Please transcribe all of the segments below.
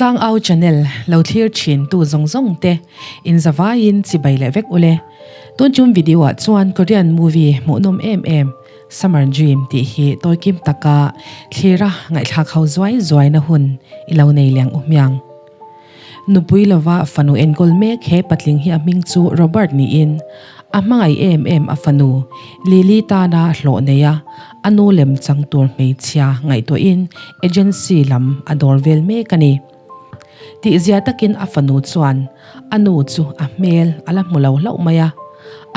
Tlangau channel lo thlir thin tu zawng zawng te in zavaiin chibai leh vek ule. Tun tum video ah chuan Korean movie hmuhnawm em em Summer Dream tih hi tawikim taka thlira ngaihthlak ho zuai zuai na hun i lo nei liang u hmiang. Nupui lova fanu enkawl mek he patling hi a hming chu Robert niin a hmangaih em em a fanu Lily tana hlawh nei a, a nu lem chang tur hmeichhia ngaihtuahin agency lam a dawr vel mek a ni. Tihzia takin a fanu chuan a nu chu a hmel a la hmu lo hlauh mai a,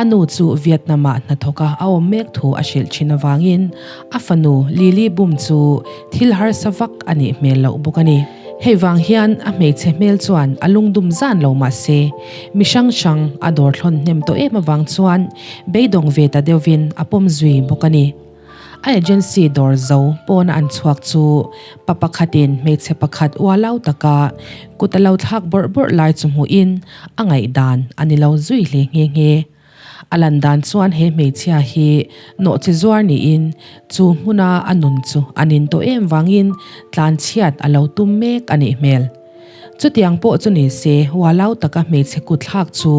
a nu chu Vietnam-ah hnathawka a awm mek thu a hrilh thin avangin a fanu Lily bum chu thil harsa vak a nih hmel loh bawk a ni. Hei vang hian a hmeichhe hmel chuan a lungdum zan lo mah se, mi hrang hrang a dawr thlawn hnem tawh em avang chuan beidawng ve ta deuhvin a pawm zui bawk a ni. A agency dawr zo pawna an chhuak chu pa pakhatin hmeichhe pakhat ualau taka kut a lo thlak bawrh bawrh lai chu hmuhin a ngaihdan a ni lo zui hle nghe nghe. A lan dan chuan he hmeichhia hi nawhchi zuar niin chu hmuna a nun chu a nin tawh em vangin tlanchhiat a lo tum mek a nih hmel. Chutiang pawh chu ni se ualau taka hmeichhe kut thlak chu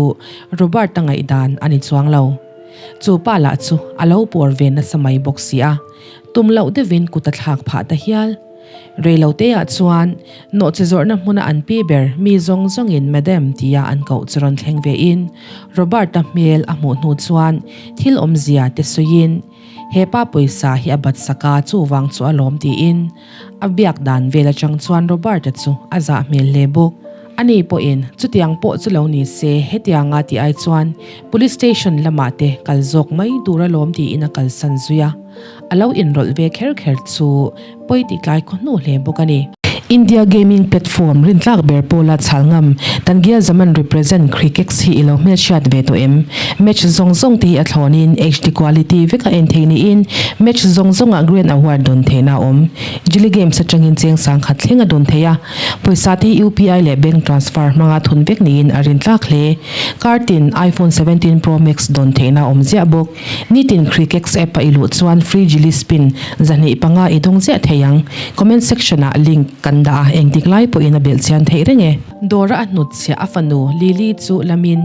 Robert-a ngaihdan a ni chuang lo. Chu pa lah chu a lo pawr ve nasa mai bawk si a, tum loh deuhin kut a thlak phah ta hial. Reiloteah chuan nawhchi zawrhna hmuna an pi ber mi zawng zawngin Madam tia an koh chu rawn thleng vein Robert-a hmel a hmuh hnu chuan thil awmzia te sawiin he pa pawisa hi a bat sak a chuvang chu a lawm tiin a biak dan vel atang chuan Robert-a chu a zah hmel hle bawk. Ani pawhin chutiang pawh chu lo ni se hetianga tih ai chuan Police Station lamah te kal zawk mai tur a lawm tiin a kalsan zui a. A lo inrawlh ve kher kher chu pawi tih tlai khaw hnu hle bawk a ni. India gaming platform rintlak ber pawla chhal ngam Tangia Zaman represent Crickex hi i lo hmelhriat ve tawh em? Match zawng zawng te hi a thlawnin HD quality vek a en theih niin match zawng zawngah Grand Award dawn theihna a awm. Jilly Games atangin cheng sangkhat thleng a dawn thei a, pawisa te hi UPI leh bank transfer hmanga thun vek niin a rintlak hle. Kar tin iPhone 17 Pro Max dawn theihna a awm ziah bawk. Nitin Crickex app a i luh chuan free Jilly Spin 2 5 i dawng ziah thei ang. Comment section ah link kan dah a, engtik lai pawhin a belh chian theih reng e. Dawra a hnutchhiah a fanu Lily chu lamin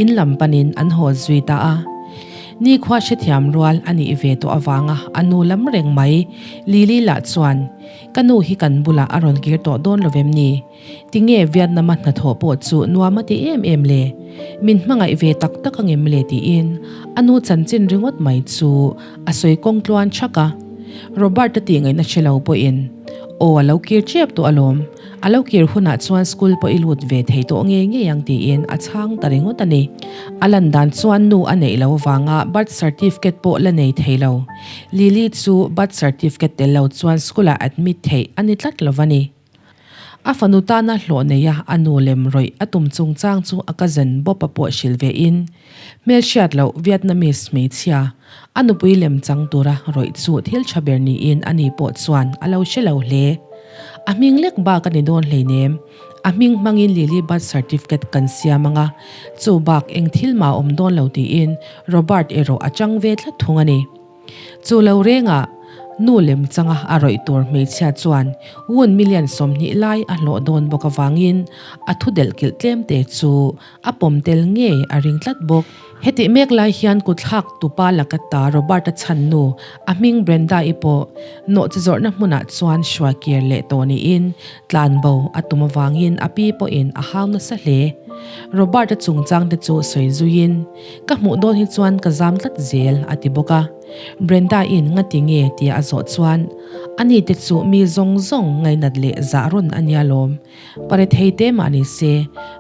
in lam panin an haw zui ta a. Nikhua hrethiam rual a nih ve tawh avanga a nu lam reng mai. Lily lah chuan, Ka nu hi kan bulah a rawn kir tawh dawn lo vem ni? Tinge Vietnam-a hnathawh pawh chu nuam a ti em em le? Min hmangaih ve tak tak angem le tiin a nu chanchin ringawt mai chu a sawi kawng tluan chhak a. Robert-a tih ngaihna hre lo pawhin, Aw a lo kir tep tawh alawm. A lo kir hunah chuan school pawh i lut ve thei tawh ngei ngei ang tiin a chhang ta ringawt a ni. A lan dan chuan nu a neih lo avanga birth certificate pawh la nei thei lo. Lily chu birth certificate tel lo chuan school-ah admit theih a ni tlat lo va ni. A fanu tana hlawh neia a nu lem rawih a tum chungchang chu a cousin Bob-a pawh hrilh ve in, hmelhriat loh Vietnamese hmeichhia, a nupui lem chang tura rawih chu thil tha ber niin ani pawh chuan a lo hre lo hle. A hming lek bak a ni dawn hleinem, a hming hmangin Lily birth certificate kan siam anga, chu bak eng thil mah a awm dawn lo tiin Robert erawh a chang ve tlat thung a ni. Chu lo rengah nu lem changa a rawih tur hmeichhia chuan won million 20 lai a hlawh dawn bawk avangin a thu delh kilh tlem te chu a pawm tel ngei a ring tlat bawk. Hetih mek lai hian kutthlak tupa laka ta Robert-a chhan nu a hming Brenda-i pawh nawhchi zawrhna hmunah chuan hruai kir leh tawh niin tlanbo a tum avangin a pi pawhin a hau nasa hle. Robert-a chungchang te chu sawi zuiin Ka hmuh dawn hi chuan ka zam tlat zel, a ti bawk a. Brenda-in ngati nge tia a zawh chuan, Ani te chu mi zawng zawng ngainat leh zah rawn a nia lawm. Pare thei te mah ni se,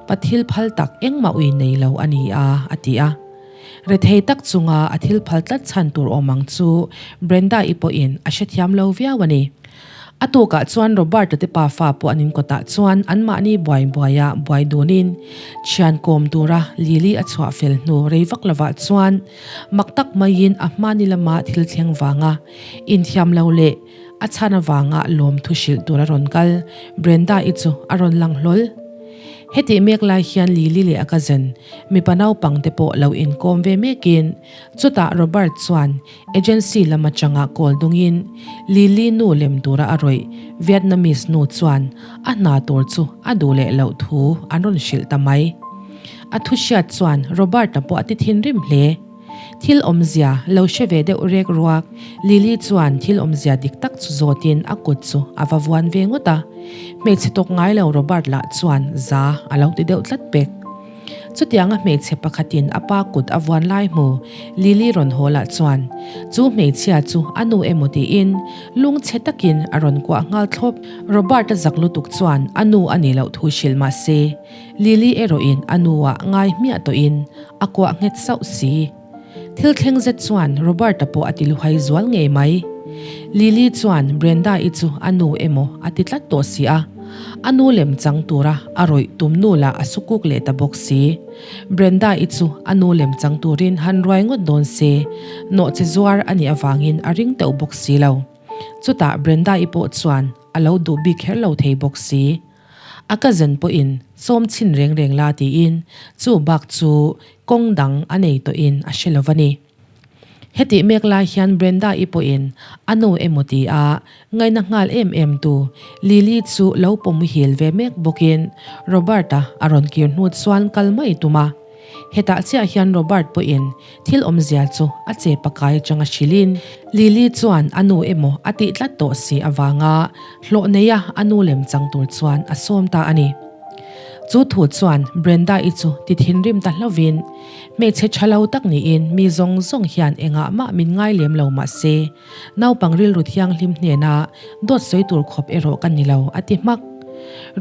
pa thil phal tak engmah ui nei lo a ni a, a ti a. Rethei tak chunga a thil phal tlat chhan tur awm ang chu Brenda-i pawhin a hrethiam lo viau a ni. A tukah chuan Robert-a te pafa pawh an inkawtah chuan anmahni buai buaia buai dunin thian kawm tura Lily a chhuah fel hnu rei vak lovah chuan mak tak maiin a hmani lama thil thleng vanga inthiam lo leh a chhan avanga lawmthu hrilh tur a rawn kal Brenda-i chu a rawn lang hlawl. Hetih mek lai hian Lily leh a cousin mipa naupang te pawh lo inkawm ve mekin chutah Robert chuan agency lam atanga call dungin Lily nu lem tura a rawih Vietnamese nu chuan a hna tur chu a duh leh loh thu an rawn hrilh ta mai. A thu hriat chuan Robert-a pawh a ti thinrim hle. Thil awmzia lo hre ve deuh rek ruak, Lily chuan thil awmzia dik tak chu zawtin a kut chu a va vuan ve ngawt a. Hmeichhe tawk ngai lo Robert lah chuan za a lo ti deuh tlat pek. Chutianga hmeichhe pakhatin a pa kut a vuan lai hmu Lily rawn haw lah chuan chu hmeichhia chu a nu emaw tiin lungchhe takin a rawn kuah nghal thlawp. Robert-a zak lutuk chuan a nu a nih loh thu hrilh mah se Lily erawhin a nu-ah ngai hmiah tawhin a kuah nghet sauh si. Thil thleng zet chuan Robert-a pawh a ti luhai zual ngei mai. Lily chuan Brenda-i chu a nu emaw a ti tlat tawh si a, a nu lem chang tura a rawih tum nu lah a sukuk leh ta bawk si. Brenda-i chu a nu lem chang turin han ruai ngawt dawn se, nawhchi zuar a nih avangin a ring teuh bawk si lo. Chutah Brenda-i pawh chuan a lo duh bik kher lo thei bawk si. A cousin pawhin sawm chhin reng reng la tiin chu bak chu kawng dang a nei tawhin a hre lo va ni. Hetih mek lai hian Brenda-i pawhin a nu emaw ti a ngaina nghal em em tu Lily chu lo pawm muhil ve mek bawkin Robert-a a rawn kir hnu chuan kal mai tum a. Hetah chiah hian Robert pawhin thil awmzia chu a che pakai atanga hrilhin Lily chuan a nu emaw a tih tlat tawh si avanga hlawh neia a nu lem chang tur chuan a sawm ta a ni. Chu thu chuan Brenda-i chu ti thinrim ta hlovin, Hmeichhe tha lo tak niin mi zawng zawng hian engah mah min ngai lem lo mah se, Naupang rilru thianghlim hnena dawt sawi tur khawp erawh ka ni lo, a ti hmak.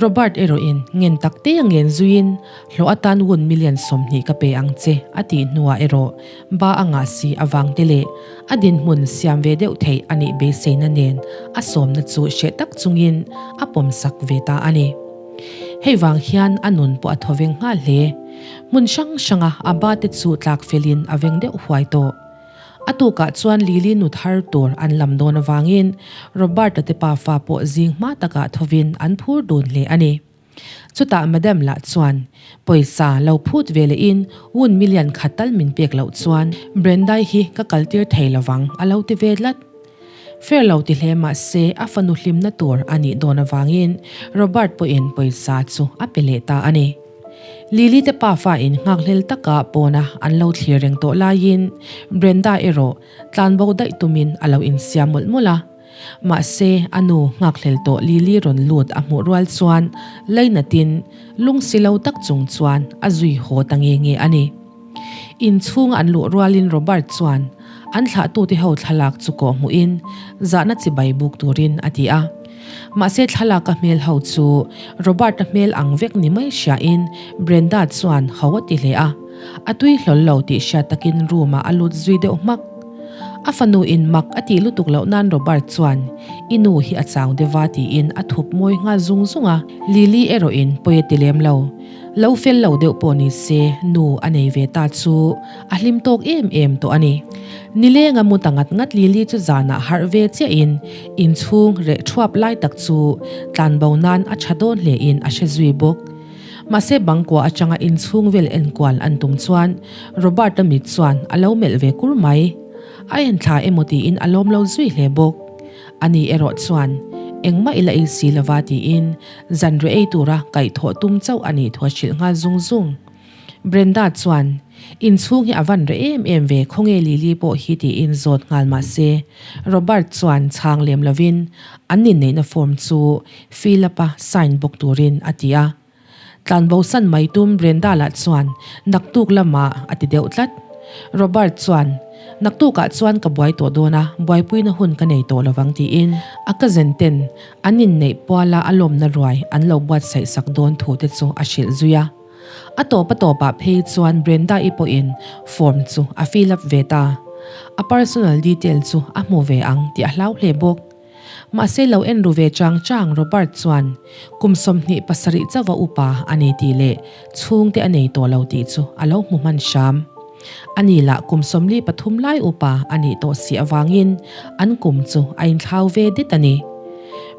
Robert erawhin ngen tak te a ngen zuiin hlawh atan won million 20 ka pe ang che a tih hnuah erawh ba a ngah si avang te leh a dinhmun siam ve deuh theih a nih beiseina nen a sawmna chu hreh tak chungin a pawmsak ve ta a ni. Hei vang hian a nun pawh a thaw veng nghal hle. Hmun hrang hranga a ba te chu tlak felin a veng deuh huai tawh. A tukah chuan Lily nu thar tur an lam dawn avangin Robert-a te pafa pawh zing hma takah thovin an phur dun hle a ni. Chutah Madam lah chuan pawisa lo phut ve lehin wun million khat tal min pek loh chuan Brendai hi ka kaltir thei lovang a lo ti ve tlat. Fair lo ti hle mah se a fanu hlimna tur a nih dawn avangin Robert pawhin pawisa chu a pe leh ta a ni. Lily te pafa in nghakhlel taka pawna an lo thlir reng tawh laiin Brenda erawh tlanbo daih tumin a lo insiam mawlh mawlh a. Mahse, a nu nghakhlel tawh Lily rawn lut a hmuh rual chuan lainatin lungsi lo tak chung chuan a zui haw ta nge nge a ni. Inchhunga an luh rualin Robert chuan an thlahtute ho thlalak chu kawh hmuhin zahna chibai buk turin a ti a. Mahse thlalaka hmel ho chu Robert-a hmel ang vek ni mai hriain Brenda chuan ho a ti hle a. A tui hlawl lo tih hriat takin room-ah a lut zui deuh hmak. A fanu in mak a tih lutuk loh nan Robert chuan i nu hi a chau deuh a tiin a thup mawi nghal zung zung a. Lily erawhin pawi a ti lem lo. Lo fel lo deuh pawh ni se nu a nei ve ta chu a hlim tawk em em tawh a ni. Nilenga mu ta ngat ngat Lily chu zanah harh ve chiahin inchhung reh thuap lai tak chu tlanbo nan a tha dawn hlein a hre zui bawk. Mahse bangkua atanga inchhung vel enkual an tum chuan Robert-a mit chuan a lo melh ve kur mai. A enthla emaw tiin a lawm lo zui hle bawk. Ani erawh chuan engmah ila ei si lova tiin Zanriah ei tura kaihthawh tum chauh a nih thu a hrilh nghal zung zung. Brenda chuan, Inchhung hi a van reh em em ve, khawnge Lily pawh hi tiin zawt nghal mah se, Robert chuan chhang lem lovin an inneihna form chu fill up a sign bawk turin a ti a. Tlanbo san mai tum Brenda lah chuan naktuk lamah a ti deuh tlat. Robert chuan, Naktukah chuan ka buai tawh dawn a, buaipuina hun ka nei tawh lovang tiin a cousin ten An inneih puala a lawmna ruai an lo buatsaih sak dawn thu te chu a hrilh zui a. A tawp a tawpah phei chuan Brenda-i pawhin form chu a fill up ve ta. A personal detail chu a hmu ve ang tih a hlau hle bawk. Mahse lo en ru ve chang chang Robert chuan kum 27 chauha upa a ni tih leh chhungte a nei tawh lo tih chu a lo hmu hman hram. Ani lah kum 43 lai upa a nih tawh si avangin an kum chu a inthlau ve det a ni.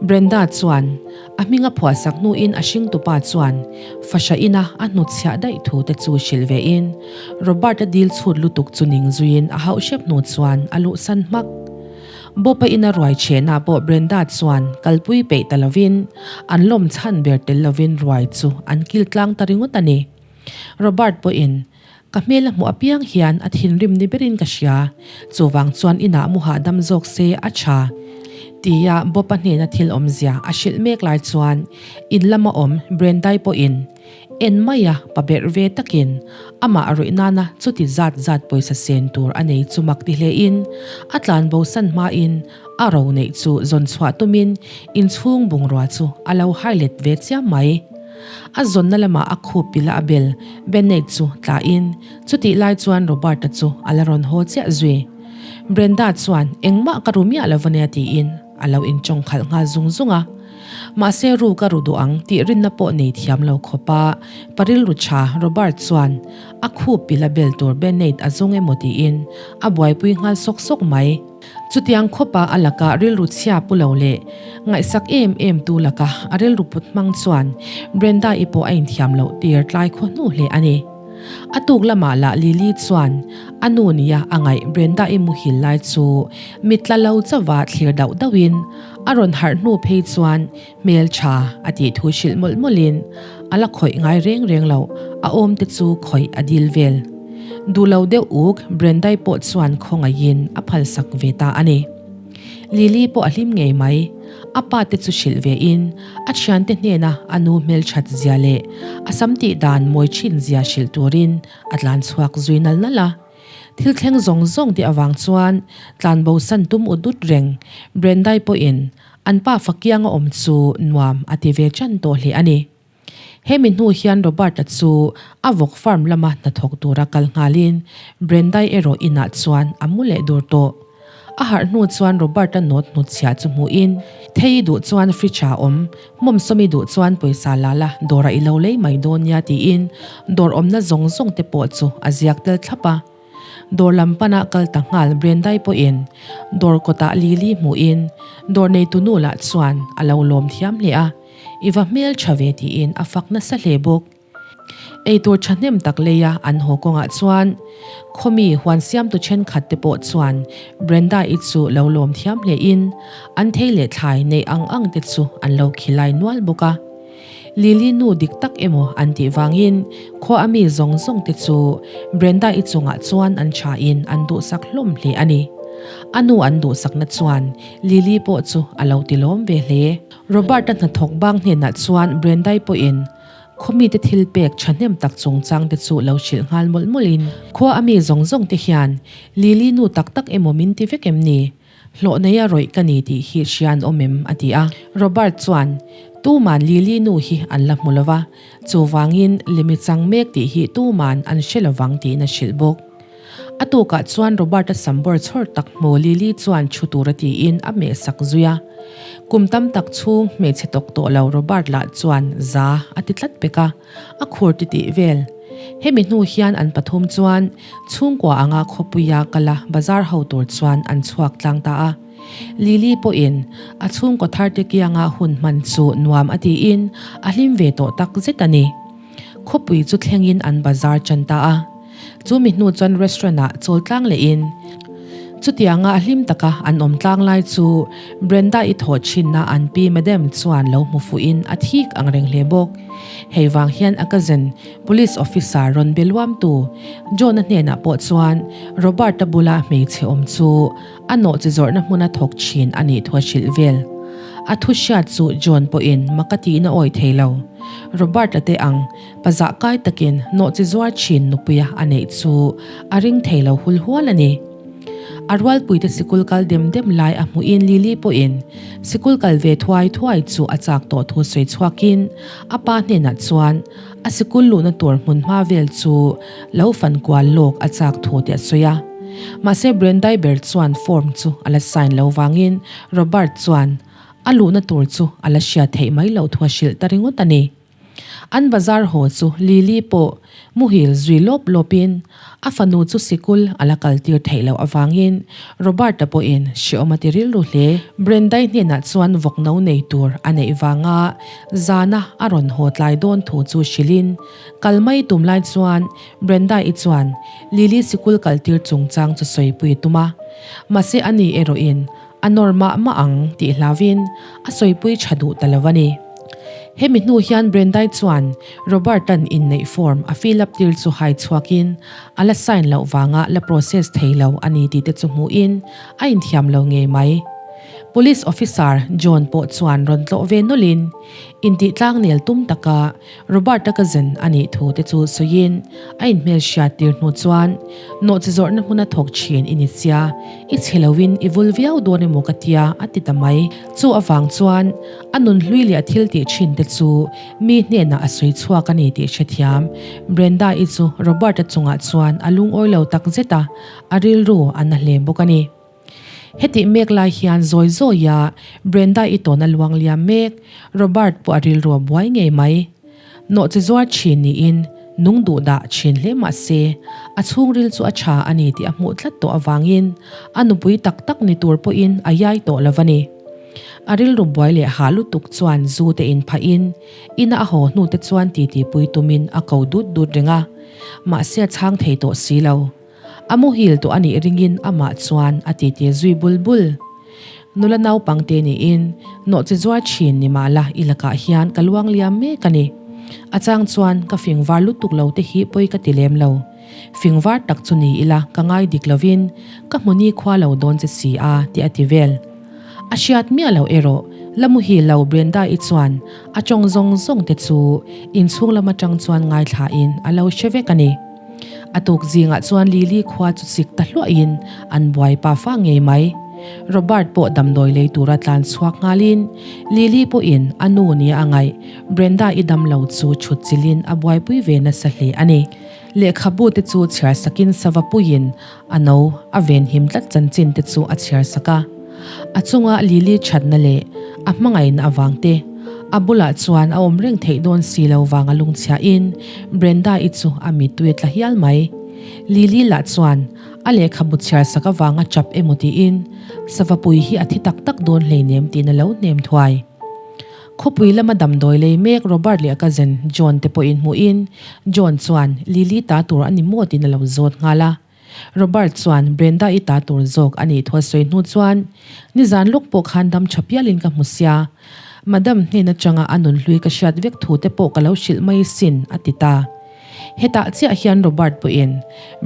Brenda chuan a hming a phuahsak hnuin a hringtupa chuan fahra ina a hnutchhiah daih thu te chu hrilh vein Robert-a dil chhut lutuk chu ning zuiin a hauh hrep hnu chuan a luhsan hmak. Bob-a ina ruai chhenah pawh Brenda chuan kalpui peih ta lovin an lawm chhan ber tel lovin ruai chu an kil tlang ta ringawt a ni. Robert pawhin Ka hmel a hmuh apiang hian a thinrim ni berin ka hria, chuvang chuan inah mu hahdam zawk se a tha tia Bob-a hnena thil awmzia a hrilh mek lai chuan in lama awm Brendai pawhin en mai a pa berh ve takin amah a rawih nana chuti zat zat pawisa sen tur a nei chu mak ti hlein a tlan bosan hmain a ro neih chu zawn chhuah tumin inchhung bungrua chu a lo hai let ve chiam mai. A zawnna lamah a khup pila a bel Bennett chu tlahin chutih lai chuan Robert-a chu a la rawn haw chiah zui. Brenda chuan engmah ka ru miah lo va nia tiin a lo inchawng khalh nghal zung zung a. Mahse ru ka ru duh ang tih rinna pawh nei thiam lo khawpa pa rilru tha Robert chuan a khup pila bel tur Bennett a zawng emaw tiin a buaipui nghal sawk sawk mai. Chutiang khawpa a laka rilru chhia pu lo leh ngaihsak em em tu laka a rilru put hmang chuan Brenda-i pawh a inthiam loh tir tlai khaw hnu hle a ni. A tuk lamah lah Lily chuan a nu nia a ngaih Brenda-i muhil lai chu mit tla lo chauha thlir dauh dauhin a rawn harh hnu phei chuan hmel tha a tih thu hrilh mawlh mawlhin a la khawih ngai reng reng loh a awm te chu khawih a dil vel. Duh lo deuh uk Brendai pawh chuan khawngaihin a phalsak ve ta a ni. Lily pawh a hlim ngei mai. A pa te chu hrilh ve in a thiante hnena a nu hmelthat zia leh a sam tih dan mawi thin zia hrilh turin a tlan chhuak zui nal nal a. Thil thleng zawng zawng te avang chuan tlanbo san tum ut ut reng Brendai pawhin An pa fakianga awm chu nuam a ti ve ṭan tawh hle a ni. Hemi hnu hian Robert-a chu a vawk farm lama hnathawk tura kal nghalin Brenda-i erawh inah chuan a mu leh dur tawh. A harh hnu chuan Robert-a note hnutchhiah chu hmuhin, Thei i duh chuan fridge ah awm, hmawmsawm i duh chuan pawisa la la, dawrah i lo lei mai dawn nia tiin dawr awmna zawng zawng te pawh chu a ziak tel thlap a. Dawr lam pana kal ta nghal Brendai pawhin dawr kawtah Lily hmuhin dawr neitu nu lah chuan a lo lawm thiam hle a, I va hmel tha ve tiin a fak nasa hle bawk. Eitur thahnem tak leia an haw kawngah chuan khawmi huan siamtu thenkhat te pawh chuan Brenda-i chu lo lawm thiam hlein an thei leh thlai neih ang ang te chu an lo khilai nual bawk a. Lily nu dik tak emaw an tih vangin khua a mi zawng zawng te chu Brenda-i chungah chuan an thain an duhsak hlawm hle a ni. A nu an duhsakna chuan Lily pawh chu a lo ti lawm ve hle. Robert-a hnathawk bang hnenah chuan Brenda-i pawhin khaw mite thil pek thahnem tak chungchang te chu lo hrilh nghal mawlh mawlhin khua a mi zawng zawng te hian Lily nu tak tak emaw min ti vek em ni? Hlawh nei a rawih ka ni tih hi hria an awm em? a ti a. Robert chuan, Tuman Lily nu hi an la hmu lo va, chuvangin lemi chang mek tih hi tuman an hre lo vang tiin a hrilh bawk. A tukah chuan Robert-a sambawr chhawr tak hmu Lily chuan thu tura tiin a mehsak zui a. Kum tam tak chhung hmeichhe tawk tawh lo Robert lah chuan za a ti tlat pek a. A khur ti tih vel. Hemi hnu hian an pathum chuan chhungkua anga khawpuia kala bazar ho tur chuan an chhuak tlang ta a. Lily pawhin a chhungkaw thar te kianga hun hman chu nuam a tiin a hlim ve tawh tak zet a ni. Khawpui chu thlengin an bazar tan ta a. Chu mi hnu chuan restaurant ah chawl tlang lehin chutianga hlim taka an awm tlang lai chu Brenda-i thawh thinna an pi Madam chuan lo hmu fuhin a thik ang reng hle bawk. Hei vang hian a cousin police officer rawn be luamtu John-a hnenah pawh chuan Robert-a bula hmeichhe awm chu a nawhchi zawrhna hmuna thawk thin a nih thu a hrilh vel. A thu hriat chu John pawhin mak a tiin a awih thei lo. Robert-a te ang Pa zah kai takin nawhchi zuar thin nupuia a neih chu a ring thei lo hul hual a ni. A rualpuite sikul kal dem dem lai a hmuhin Lily pawhin sikul kal ve thuai thuai chu a chak tawh thu sawi chhuakin a pa hnenah chuan a sikul luhna tur hmunhma vel chu lo fan kual lawk a chak thu tih a sawi a. Mahse Brendai ber chuan form chu a la sign lo vangin Robert chuan a luhna tur chu a la hriat theih mai loh thu a hrilh ta ringawt a ni. An bazar haw chu Lily pawh muhil zui lawp lawpin a fanu chu sikul a la kaltir theih loh avangin Robert-a pawhin hreawm a ti rilru hle. Brenda-i hnenah chuan vawk no nei tur a neih vanga zana a rawn haw tlai dawn thu chu hrilhin kal mai tum lai chuan Brenda-i chuan Lily sikul kaltir chungchang chu sawipui a tum a, mahse ani erawhin A nawr mah mah ang tih hlauvin a sawipui tha duh ta lo a ni. Hemi hnu hian Brendai chuan Robert-a'n inneih form a fill up tir chu hai chhuakin a la sign loh vanga la process thei lo a ni tih te chu hmuhin a inthiam lo ngei mai. Police officer John pawh chuan rawn tlawh ve nawlhin intih tlangnel tum taka Robert-a cousin a nih thu te chu sawiin a inhmelhriat tir hnu chuan nawhchi zawrhna hmuna thawk thin i ni sia, i chhe loin i vul viau dawn emaw ka tia a ti ta mai. Chu avang chuan a nun hlui leh a thil tih thin te chu mi hnenah a sawi chhuak a ni tih hrethiam Brenda-i chu Robert-a chungah chuan a lungawi lo tak zet a, a rilru a na hle bawk a ni. Hetih mek lai hian zawi zawia Brenda i tawn a luang liam mek, Robert pawh a rilru a buai ngei mai. Nawhchi zuar thin niin nung duh dah thin hle mah se, a chhungril chu a tha a ni tih a hmuh tlat tawh avangin a nupui tak tak ni tur pawhin a iai tawh lo a ni. A rilru buai leh hah lutuk chuan zu te inphahin ina a haw hnute chuan titi pui tumin a ko dut dut reng a, mahse a chhang thei tawh si lo. A muhil tawh a nih ringin amah chuan a titi zui bul bul. Nula naupang te niin nawhchi zuar thin ni mah la i lakah hian ka luang liam mek a ni. A chang chuan ka fing var lutuk lo te hi pawi ka ti lem lo. Fing var tak chu ni ila ka ngai dik lovin ka hmu ni khua lo dawn che si a tih a ti vel. A hriat miah loh erawh la muhil lo Brenda-i chuan a tawng zawng zawng te chu inchhung lam atang chuan ngaithlain a lo hre vek a ni. A tuk zingah chuan Lily khua chu chik ta hluahin an buai pa fa ngei mai. Robert pawh damdawi lei tura tlan chhuak nghalin Lily pawhin a nu nia a ngaih Brenda-i damlo chu chhut chilhin a buaipui ve nasa hle a ni. Lehkhabu te chu chhiar sakin sava puiin a no a venhim tlat chanchin te chu a chhiar sak a. A chunga Lily thatna leh a hmangaihna avang te, a bulah chuan a awm reng theih dawn si lo vang a lungchhiahin Brenda-i chu a mittui a tla hial mai. Lily lah chuan a lehkhabu chhiar sak avanga chap emaw tiin Savapui hi a thi tak tak dawn hleinem tiin a lo hnem thuai. Khawpui lama damdawi lei mek Robert leh a cousin John te pawhin hmuhin John chuan Lily ta tur a ni maw tiin a lo zawt nghal a. Robert chuan Brenda-i ta tur zawk a nih thu a sawi hnu chuan, Nizan lawk pawh khan dam tha pialin ka hmu sia. Madam hnen atanga a nun hlui ka hriat vek thu te pawh ka lo hrilh mai sin, a ti ta. Hetah chiah hian Robert pawhin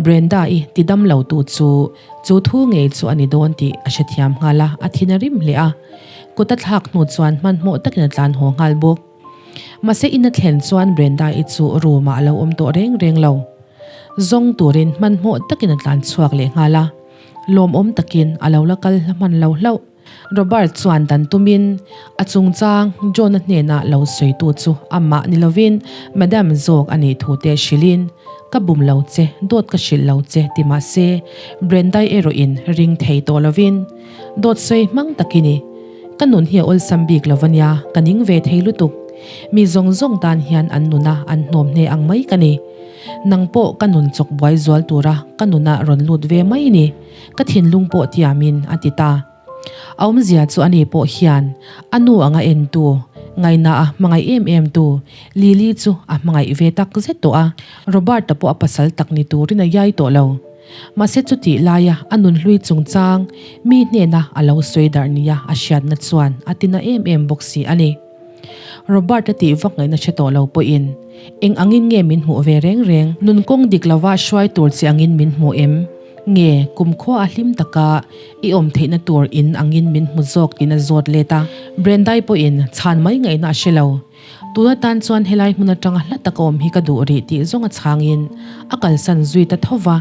Brenda-i ti dam lo tu chu chu thu ngei chu a ni dawn tih a hrethiam nghal a, a thin a rim hle a. Kut a thlak hnu chuan hmanhmawh takin a tlan haw nghal bawk. Mahse in a thlen chuan Brenda-i chu room-ah a lo awm tawh reng reng lo. Zawng turin hmanhmawh takin a tlan chhuak leh nghal a, lawmawm takin a lo la kal hla hman lo hlauh. Robert chuan dan tumin a chungchang John-a hnenah lo sawitu chu amah ni lovin Madam zawk a nih thu te hrilhin, Ka bum lo che, dawt ka hrilh lo che ti mah se Brenda-i erawhin ring thei tawh lovin dawt sawi hmang takin i Ka nun hi a awlsam bik lo ania, ka ning ve thei lutuk. Mi zawng zawng tan hian an nuna an hnawm hne ang mai ka ni. Nang pawh ka nun chawk buai zual tura ka nuna rawn lut ve mai ni, ka thinlung pawh tiamin a ti ta. A awmzia chu ani pawh hian a nu anga entu, ngaihna a hmangaih em em tu Lily chu a hmangaih ve tak zet tawh a, Robert-a pawh a pasal tak ni turin a iai tawh lo. Mahse chutih laia a nunhlui chungchang mi hnena a lo sawi darh nia a hriatna chuan a tina em em bawk si a ni. Robert-a tih vak ngaihna hre tawh lo pawhin eng angin nge min hmuh ve reng reng? Nun kawng dik lova hruai tur che angin min hmu em? Nge kumkhua a hlim taka i awm theihna tur in angin min hmu zawk tiin a zawt let a. Brendai pawhin chhan mai ngaihna a hre lo. Tun atan chuan helai hmun atanga hla taka awm hi ka duh rih tih zawng a chhangin a kalsan zui ta tho va.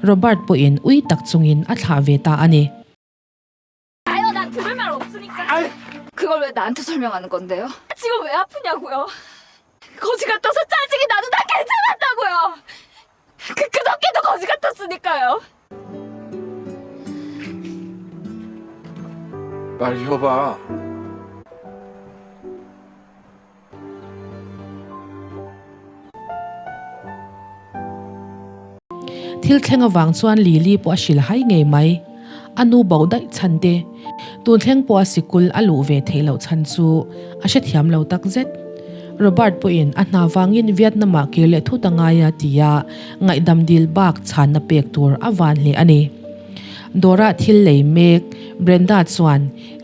Robert pawhin ui tak chungin a thlah ve ta a ni. Thil thleng avang chuan Lily pawh a hrilh hai ngei mai. A nu bo daih chhan te, tun thleng pawha sikul a luh ve theih loh chhan chu a hrethiam lo tak zet. Robert pawhin a hna vangin Vietnam-ah kir leh thut a ngai a tia ngaihdam dil bak chhanna pek tur a van hle a ni. Dawrah thil lei mek Brenda chuan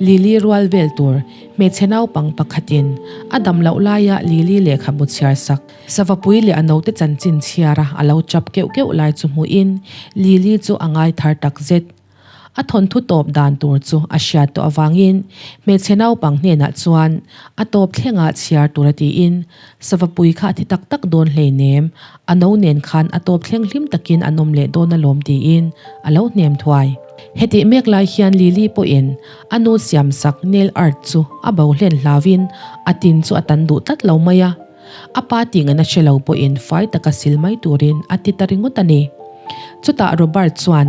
Lily rual vel tur hmeichhe naupang pakhatin a dam loh laia Lily lehkhabu chhiar sak Savapui leh a naute chanchin chhiara a lo chap keuh keuh lai chu hmuhin Lily chu a ngai thar tak zet. A thawnthu tawp dan tur chu a hriat tawh avangin hmeichhe naupang hnenah chuan a tawp thlengah chhiar tura tiin Savapui kha a thi tak tak dawn hleinem, a no nen khan a tawp thleng hlim takin an awm leh dawn alawm tiin a lo hnem thuai. Hetih mek lai hian Lily pawhin a nu siamsak nail art chu a bo hlen hlauvin a tin chu a tan duh tlat lo mai a. A pa tih ngaihna hre lo pawhin fai taka sil mai turin a ti ta ringawt a ni. Chutah Robert chuan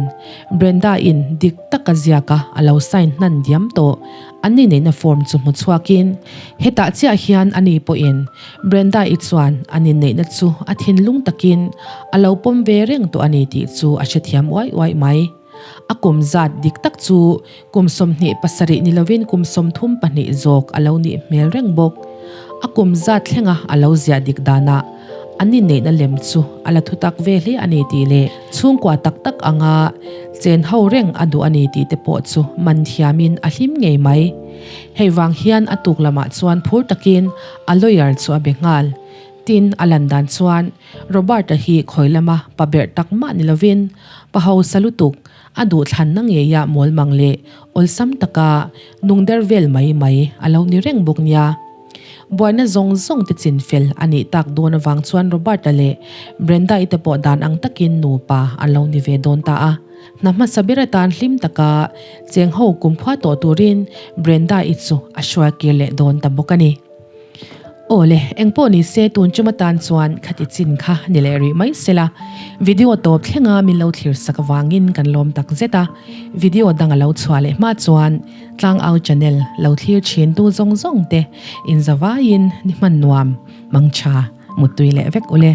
Brenda-in dik taka ziaka a lo sign hnan diam tawh an inneihna form chu hmu chhuakin hetah chiah hian ani pawhin Brenda-i chuan an inneihna chu a thinlung takin a lo pawm ve reng tawh a ni tih chu a hrethiam uai uai mai. A kum zat dik tak chu kum 27 ni lovin kum 32 zawk a lo nih hmel reng bawk. A kum zat thlenga a lo ziah dik danah an inneihna lem chu a la thutak ve hle a ni tih leh chhungkua tak tak anga chen ho reng a duh a ni tih te pawh chu man thiamin a hlim ngei mai. Hei vang hian a tuk lamah chuan phur takin a lawyer chu a be nghal. Tin, a lan dan chuan Robert-a hi khawi lama pa berh tak mah ni lovin pa hausa lutuk a duhthlanna ngeia mawlmang leh awlsam taka nung der vel mai mai a lo ni reng bawk nia. Buaina zawng zawng te chin fel a nih tak dawn avang chuan Robert-a leh Brenda-i te pawh dan ang takin nupa an lo ni ve dawn ta a. Hna hmasa ber atan hlim taka cheng ho kumkhua tawh turin Brenda-i chu a hruai kir leh dawn ta bawk a ni. Aw le, engpawh ni se tun chuma tan chuan khati chin kha ni leh rih mai sela. Video tawp thlenga min lo thlir sak avangin kan lawm tak zet a, video dang a lo chhuah leh hma chuan Tlangau channel lo thlir thin tu zawng zawng te inzavaiin ni hman nuam, mangtha, muttui leh vek ule.